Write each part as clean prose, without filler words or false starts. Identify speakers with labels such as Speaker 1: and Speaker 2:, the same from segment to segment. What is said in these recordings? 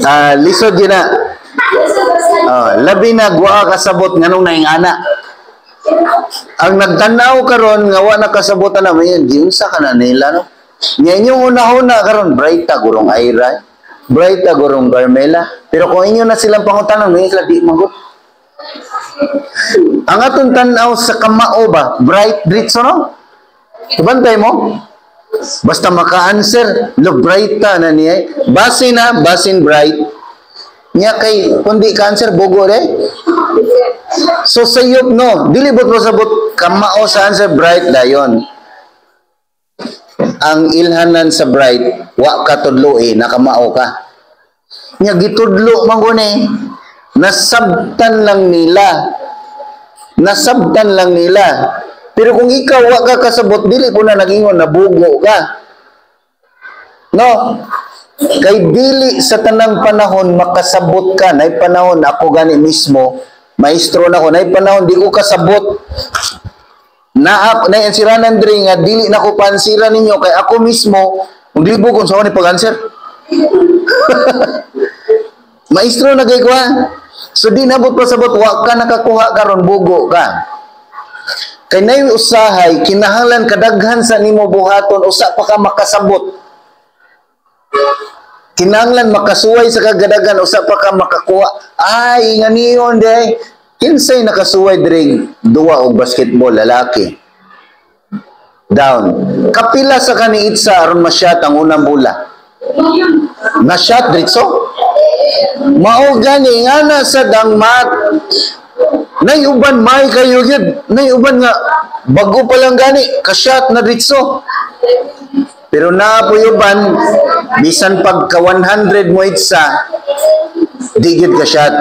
Speaker 1: Ah, lisod yun na. Ah, labi na wa kasabot nganong naing ana. Ang nagtanaw karon nga wa nakasabot na mayon, giunsa ka na nila, no? Nya inyong una-una karon, bright ta gurong Ira, bright ta gurong Carmela. Pero kung inyo na silang pangutanon, may sila di magot. Ang atong tan-aw sa kamao ba, bright diretso, no? Ibantay mo? Basta maka-answer, lo, bright ta na niya. Basin na, basin bright. Nya kay kung di ka-answer, bugo de. So sayop, no, dili bot pasabot kamao sa answer, bright dayon. Ang ilhanan sa bright, wa ka tudloi, nakamao ka. Nya gitudlo man ko ni, nasabtan lang nila. Nasabtan lang nila. Pero kung ikaw wa ka kasabot, dili ko na nagingon nabugo ka. No? Kay dili sa tanang panahon makasabot ka. Nay panahon ako gani mismo, maestro na ko, nay panahon di ko kasabot. Na nay ansiranan diri nga dili na ko pansira ninyo kay ako mismo maglibog kung sa ni pag-answer. Maestro na kay ko ha. So di nabot pasabot, wa ka nakakuha karon, bugo ka. Kay nay usahay kinahanglan kadaghan sa nimo buhaton usa pa ka makasabot. Kinahanglan makasuway sa kagadagan usa pa ka makakuha. Ay, nga niyon day. Kinsay nakasuway diri duwa og basketball lalaki? Down. Kapila sa kaniitsa aron ma-shot ang unang bola? Na-shot diretso? Mao gani nga na sa dangmat. Nay uban may kayo gyud. Nay uban nga bago pa lang gani ka-shot na diretso. Pero naa po uban bisan pagka 100 mo itsa, di gyud ka shot.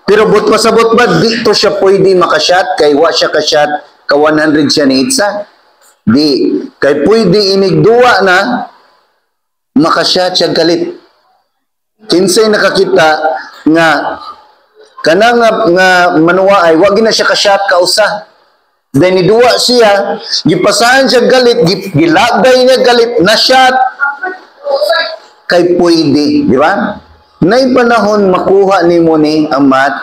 Speaker 1: Pero but pasabot ba di to siya pwede makashot kay wa siya ka-shot ka 100 siya ni itsa? Di kay pwede inigduwa na makashot siya galit. Kinsay nakakita nga kana nga manuwa ay wa gina siya ka-shot kausa. Then niduwa siya, gipasahan siya galit, gilagday niya galit, na shot kay pwede, di ba? Nay panahon makuha nimo ni ang math,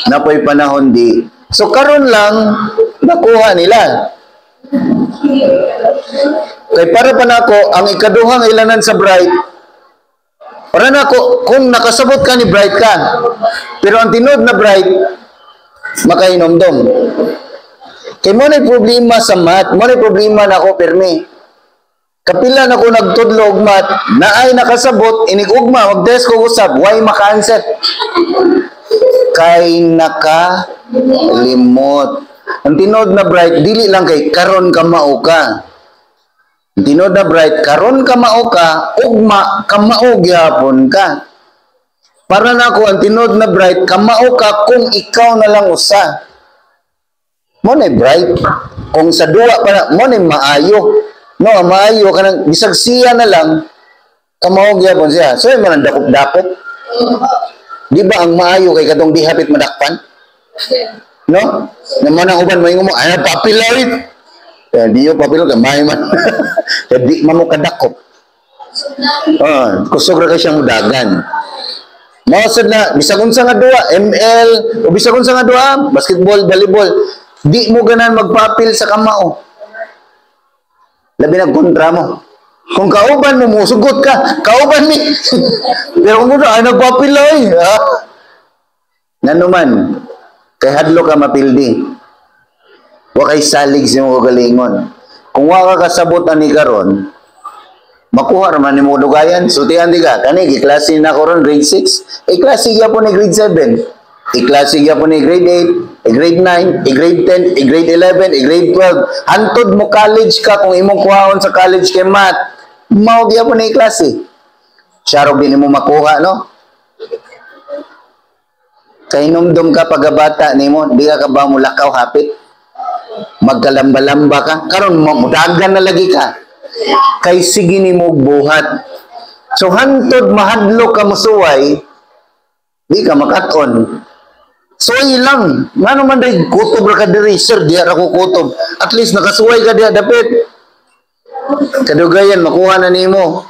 Speaker 1: napoy panahon di. So karon lang nakuha nila. Kay para pa nako ang ikaduhang ilanan sa bright. Para nako kung nakasabot ka ni bright ka. Pero ang tinuod na bright, makainomdom. Kay mo na problema sa math, mo na problema nako permi. Kapila na ko nagtudlo og math, naay nakasabot, inig ugma, mag-test ko usab, why maka-answer? Kay nakalimot. Ang tinuod na bright, dili lang kay karon ka mao ka. Ang tinuod na bright, karon ka mao ka, ugma ka mao gyapon ka. Para nako ang tinuod na bright, kamao ka kung ikaw na lang usa. Mo na bright. Kung sa duwa pa na, mo na maayo. No, maayo kanang bisag siya na lang kamao gyapon siya. So man ang dakop-dakop. Di ba ang maayo kay katong di hapit madakpan? No? Naman ang uban moingon mo, ay papilay. Kaya di yo papilay kay maayo man. Kaya di man mo kadakop. Ah, kusog ra kay siyang mudagan. Mao sad na bisag unsa nga duwa, ML o bisag unsa nga duwa, basketball, volleyball, di mo ganan magpapil sa kamao. Labi na kontra mo. Kung kauban mo, musugot ka. Kauban ni. Pero kung kuno, ay nagpapil ay. Ha? Ngano man, kay hadlo ka mapildi. Wa kay salig sa imong kagalingon. Kung wa ka kasabot ani karon, makuha raman nimo dugayan, sultihan di ka. Kani giklase na ko ron grade 6. E klase gyapon ni grade 7. I-klase gyapon ni grade 8, i-grade 9, i-grade 10, i-grade 11, i-grade 12. Hantod mo college ka kung imong kuhaon sa college kay math, mao gyapon ni klase. Syarog din mo makuha, no? Kay numdum ka pagabata nimo, di ka ba mo lakaw hapit? Magkalamba-lamba ka. Karon mudagan na lagi ka. Kay sige nimo buhat. So hantod mahadlo ka musuway, di ka makaton. Suway lang. Ngano man day kutob ra ka diri, sir, diha ra ko kutob. At least nakasuway ka diha dapit. Kadugayan makuha na nimo.